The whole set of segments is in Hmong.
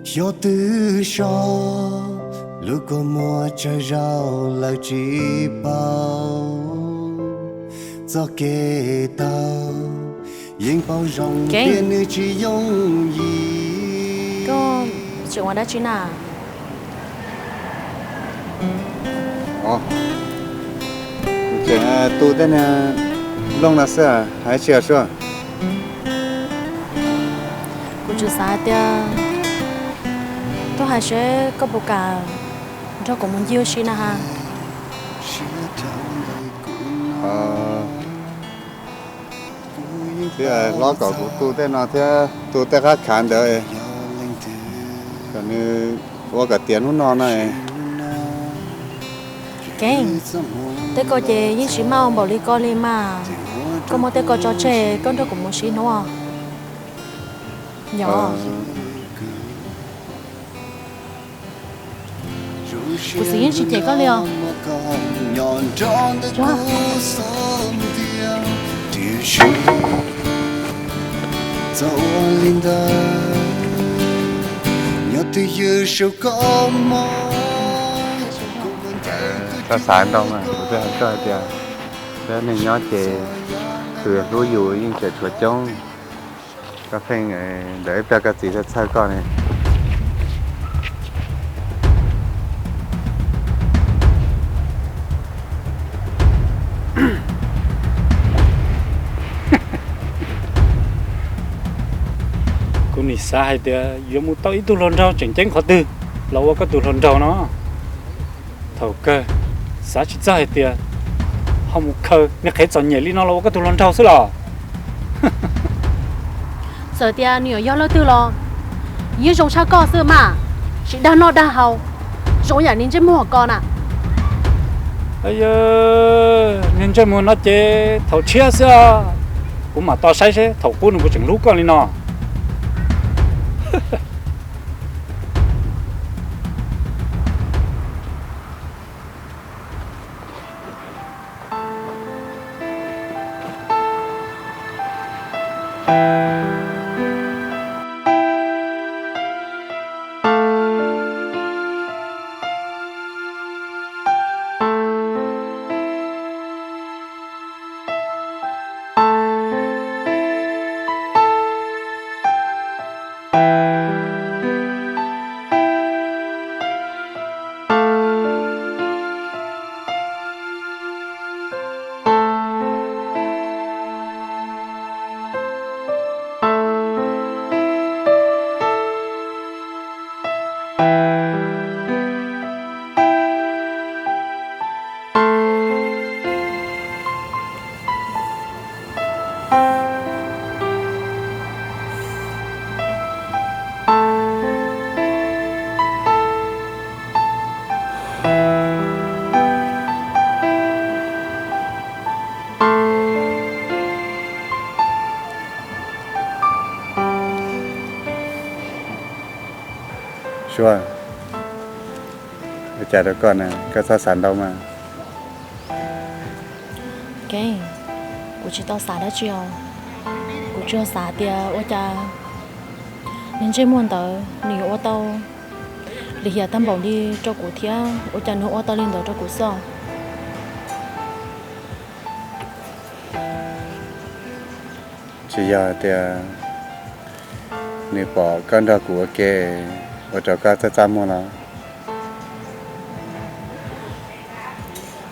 Xyov twb so lub kua muag tsawg zaus lawm tsis paub txoj kev tau, yeej paub zoo tias nws tsis yooj yim. Koj tseem ua dab tsi na? Kuv tseem tu tej niag looj no xwb, hais tsis os Suab? Kuv tsuas xav tias tuaj hais seb koj puas kam nrog kuv mus ncig ua si na has. Twb hlob kom kuv tu tej no thiab tu tej qab khav ntawd kom nws ua kom tiav hnub no na. Kev, tej ko ces yeej tsis maj ua npaum li koj li mas. Koj muab tej ko tso tseg, koj nrog kuv mus sib hnub. Yog, kuv txiv yeej tsis cem koj li os. Koj xav ntau mas, kuv twb hais koj hais tias peb neeg nyob ces tus hlub yus yeej tseem tshuav coob. Koj pheej ntawd ib pliag koj txiv txhawj txhawj koj ne. Kuv nim xav hais tias yuav mus tau ib tug hluas nraug tseem ceeb qhov twg los ua koj tus hluas nraug no. Thaum kawg xav tsis txog hais tias ho mus khaws niag qhev txom nyem li no los ua koj tus hluas nraug xwb los. Txawm tias nws yuav yog leej twg los yeej zoo tshaj koj xwb mas, tsis dag noj dag haus, zoo yam niag ntsej muag ko na. Niag ntsej muag no ces thaum tshiab xwb, kuv mam tos saib seb thaum qub nws puas tseem hlub koj li no. Suab, ua cas rau koj na, koj txhob xav ntau mas. Kev, kuv tsis tau xav dab tsi os. Kuv tsuas xav tias ua cas niag ntsej muag ntawd nws yuav ua tau lim hiam tag npaum li rau kuv thiab, ua cas nws ua tau li ntawd rau kuv xwb os. Tsis yog tias nws pom koj nrog kuv ua ke ua rau koj txaj txaj muag los?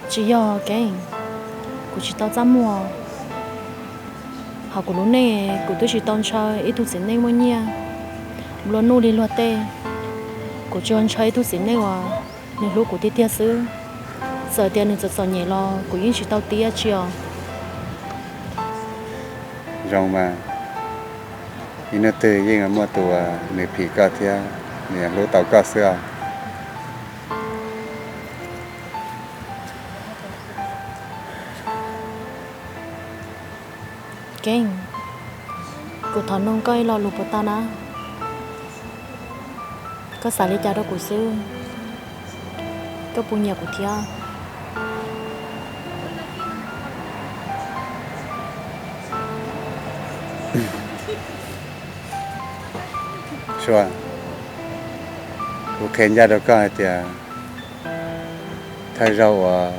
Tsis yog Kev, kuv tsis tau txaj muag. Hauv kuv lub neej kuv twb tsis tau ntshaw ib tug txiv neej muaj nyiaj nplua nuj li luag tej. Kuv tsuas ntshaw ib tug txiv neej uas nws hlub kuv tiag tiag xwb. Txawm tias nws txom txom nyem los kuv yeej tsis tau tiab tsi os. Zoo mas, ib hnub twg yeej muaj tus uas nws phim koj thiab nws hlub tau koj xwb os. Kev, kuv thov noog koj ib lo lus puas tau na? Koj xav li cas rau kuv xwb? Koj puas nyiam kuv thiab? Suab, Kuv qhia ncaj rau koj hais tias thawj zaug uas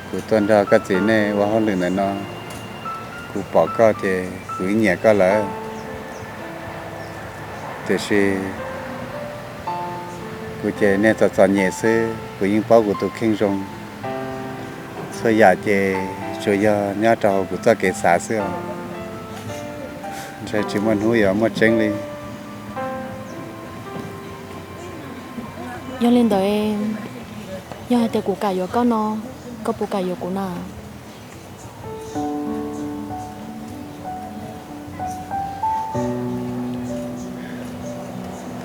kuv tuaj nrog koj txiv nej ua hauj lwm ntawm no, kuv pom koj ces kuv yeej nyiam koj lawm. Tiam sis kuv ces niag txom txom nyem xwb, kuv yeej paub kuv tus kheej zoo. Txhua yam ces tsuas yog nyob rau hauv kuv txoj kev xav xwb os. Ntshe tsis muaj hnub yuav muaj tseeb li. Yog li ntawd, yog hais tias kuv kam yuav koj no, koj puas kam yuav kuv na?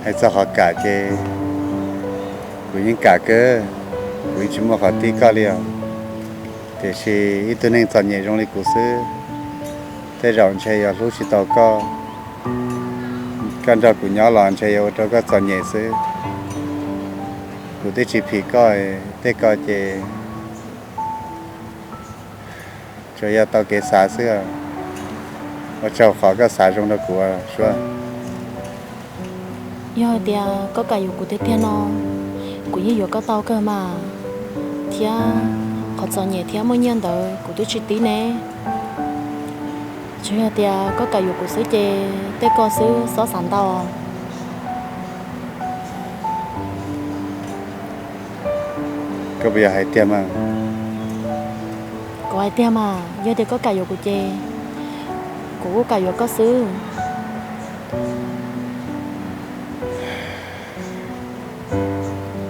Hais txog qhov kam ces kuv yeej kam kawg, kuv yeej tsis muaj qhov tib koj li os. Tiam sis ib tug neeg txom nyem zoo li kuv xwb, tej zaum ntshe yuav hlub tsis tau koj. Koj nrog kuv nyob los ntshe yuav ua rau koj txom nyem xwb. Kuv twb tsis phim koj, tej ko ces tsuas yog tau kev xav xwb. Ua tsaug qhov koj xav zoo rau kuv, Suab. Yog hais tias koj kam yuav kuv tiag tiag no, kuv yeej yuav koj tau kawg mas, thiab qhov txom nyem thiab muaj nyiaj ntawd kuv twb tsis tib ne. Tsuas yog tias koj kam yuav kuv xwb ces tej ko xwb, txhob xav ntau. Koj puas yog hais tiag mas? Kuv hais tiag mas, yog tias koj kam yuav kuv ces kuv kuj kam yuav koj xwb.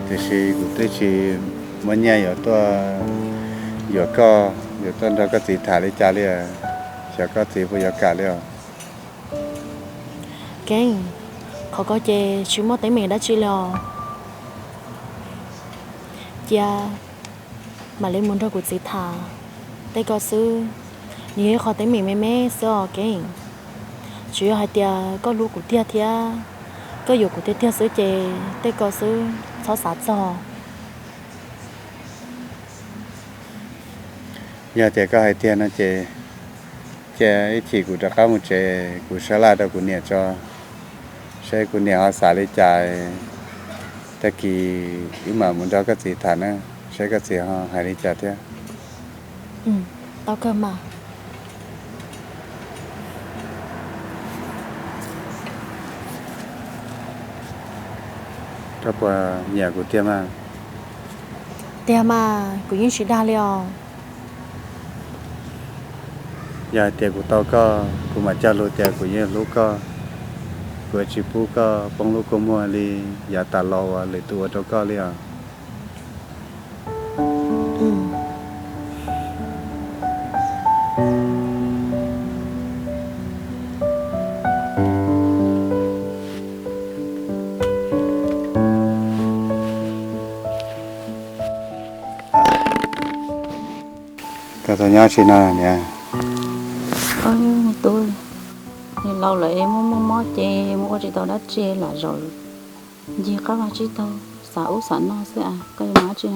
Tiam sis kuv twb tsis muaj nyiaj yuav tuaj yuav koj, yuav tuaj nrog koj txiv tham li cas li, xyov koj txiv puas yuav kam li os. Keeb, qhov ko ces tsis muaj teeb meem dab tsi li os. Cia mam li mus nrog kuv txiv tham tej ko xwb. Nws yog ib qho teeb meem me me xwb os Keeb. Tsuas yog hais tias koj hlub kuv tiag thiab koj yuav kuv tiag tiag xwb ces tej ko xwb, txhob xav txog. Yog tias koj hais tiag no ces cia ib chim kuv rov qab mus tsev, kuv sab laj rau kuv niam tso, saib kuv niam ho xav li cas, tag kis wb mam mus nrog koj txiv tham na, saib koj txiv ho hais li cas thiab. Tau kawg mas. Koj puas nyiam kuv tiag mas? Tiag mas, kuv yeej tsis dag li os. Yog hais tias kuv tau koj, kuv mam cog lus tias kuv yeej hlub koj, kuv yuav tsis pub koj poob lub kua muag li yav tas los uas lwm tus ua rau koj li os. Koj tuaj nyob tsis no niam? Tub, laus lawm es muaj muaj mob ces mus ua tsis tau dab tsi, lam zaum ncig qab vaj tsib taug xav ub xav no xwb. Koj yuav mus dab tsi?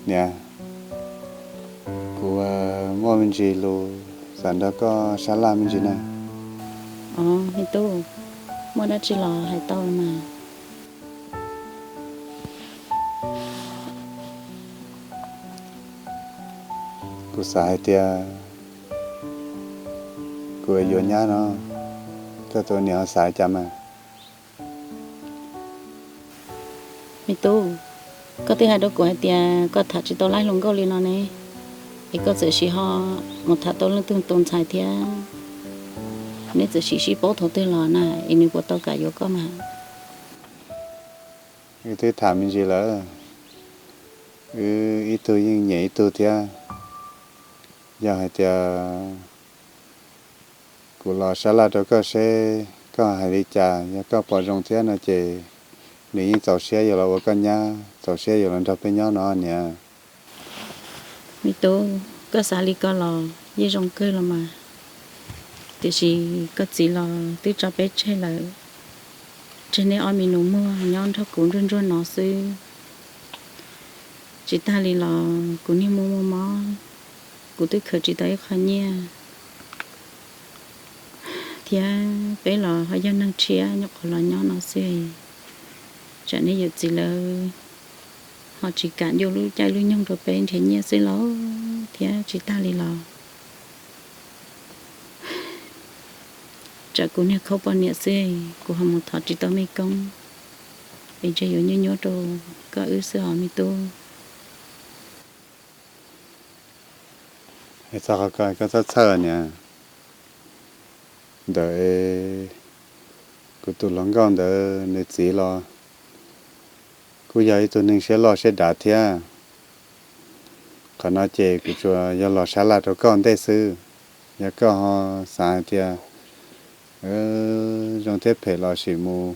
Niam, kuv muaj me ntsis lus xav nrog koj sab laj me ntsis na. Os, me tub, muaj dab tsi los hais tau mas. Kuv xav hais tias kuv yuav nyab no, koj tus niam ho xav li cas mas? Me tub, koj twb hais rau kuv hais tias koj tham tsis tau laib hluas nkauj li no ne, es koj txawm sim ho mus tham tau leej twg tus ntxhais thiab, neb txawm sim sib paub thaum twg los na, es nws puas tau kam yuav koj mas? Wb twb tham me ntsis lawm, wb ib tug yeej nyiam ib tug thiab. Yog hais tias kuv los sab laj rau koj seb koj hais li cas, yog koj pom zoo thiab no ces nws yeej txaus siab yuav los ua koj nyab, txaus siab yuav los nrog peb nyob no niam. Me tub, koj xav li ko los yeej zoo kawg los mas, tiam sis koj txiv los twb tso peb tseg lawm, tseg neb ob me nus muag nyob nrog kuv ntsuag ntsuag no xwb. Tsis tag li los kuv niag muaj muaj mob, kuv twb khaws tsis tau ib qho nyiaj, Thiab peb los ho yog neeg tshiab nyuam qhuav los nyob no xwb, tsam nej yawm txiv lawv ho tsis kam ncuj lub caij lub nyoog rau peb nrhiav nyiaj xwb los thiab tsis tag li los tsam kuv niag khaub poj niam xwb kuv ho mus thov tsis tau mej koob, es ntshe yuav nyuaj nyuaj rau koj wb xwb os me tub. Txog qhov ko koj txhob txhawj niam. Ntawm kuv tus hluas nkauj ntawd nws txiv los kuj yog ib tug neeg siab loj siab dav thiab. Qhov no ces kuv tsuas yog los sab laj rau koj ntej xwb. Yog koj ho xav hais tias zoo thiab phem los sim mus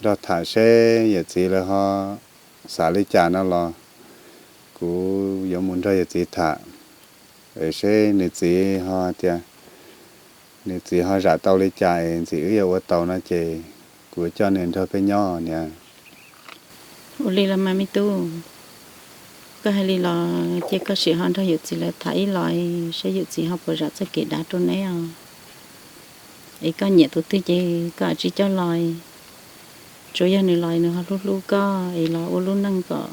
nrog tham seb yawm txiv lawv ho xav li cas no los kuv yuav mus nrog yawm txiv tham, es seb nws txiv ho tias nws txiv ho zam tau li cas es ntxim wb yuav ua tau no ces kuv coj nws nrog peb nyob niam. Ua li los mas me tub, koj hais li los cia koj sim ho nrog yawm txiv lawv tham ib los seb yawm txiv ho puas zam txoj kev dav rau neb os. Es koj nyiam tus twg ces koj tsis coj los, tsuav yog nws los nws ho hlub hlub koj es los ua lub neej kom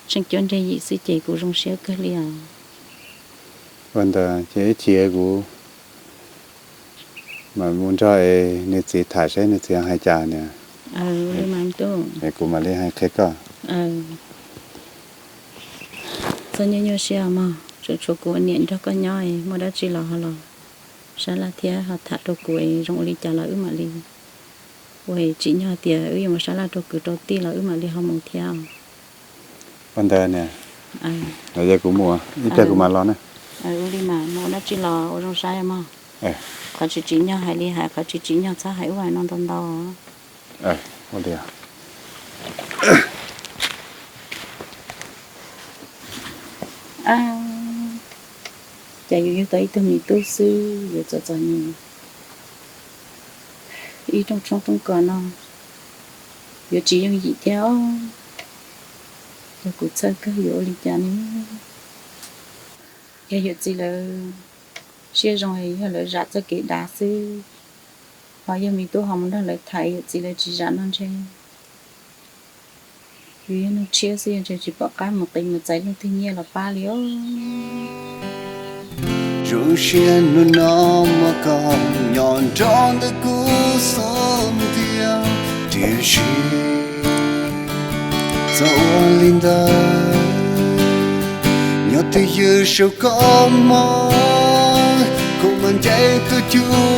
tsheej cuab ntseg yim xwb ces kuv zoo siab kawg li os. Ua ntawd ces ib chim kuv mam mus nrog es nws txiv tham seb nws txiv hais cas niam. Es kuv mam li hais qhia koj. Txhob nyuaj nyuaj siab mog, tsuas tshuav kuv ua niam nrog koj nyob, muaj dab tsi los ho los sab laj thiab ho tham rau kuv, zoo ua li cas los wb mam li ua, tsim nyog tias wb yuav mus sab laj rau kwv rau tij los wb mam li ho mus thiab. Ua ntawd niam, kuv mus ib pliag kuv mam los na. Ua li mas mus ua dab tsi los ua zoo saib mog. Qhov tsis tsim nyog hais li hais, qhov tsis tsim nyog txhob hais ub hais no ntau ntau. Cas yus yug tau ib tug me tub xwb yuav txom txom nyem ib rooj tshoob toob kos no, yuav tsis yooj yim thiab os. Yog kuv txhawj kawg yuav ua li cas ne? Yog yawm txiv lawv siab zoo, yog lawv zam txoj kev dav xwb, ho yog me tub ho mus nrog lawv tham yawm txiv lawv tsis zam no ntshe yus yog neeg tshiab xwb yus ntshe tsis pom qab mus qiv mus txais leej twg nyiaj los pab li os. Zoo siab hnub no muaj koj nyob nrog ntawm kuv xub ntiag, tiam sis txawm ua li ntawd, nyob twj ywm saum koj mog, kuv mam ncaim tus cub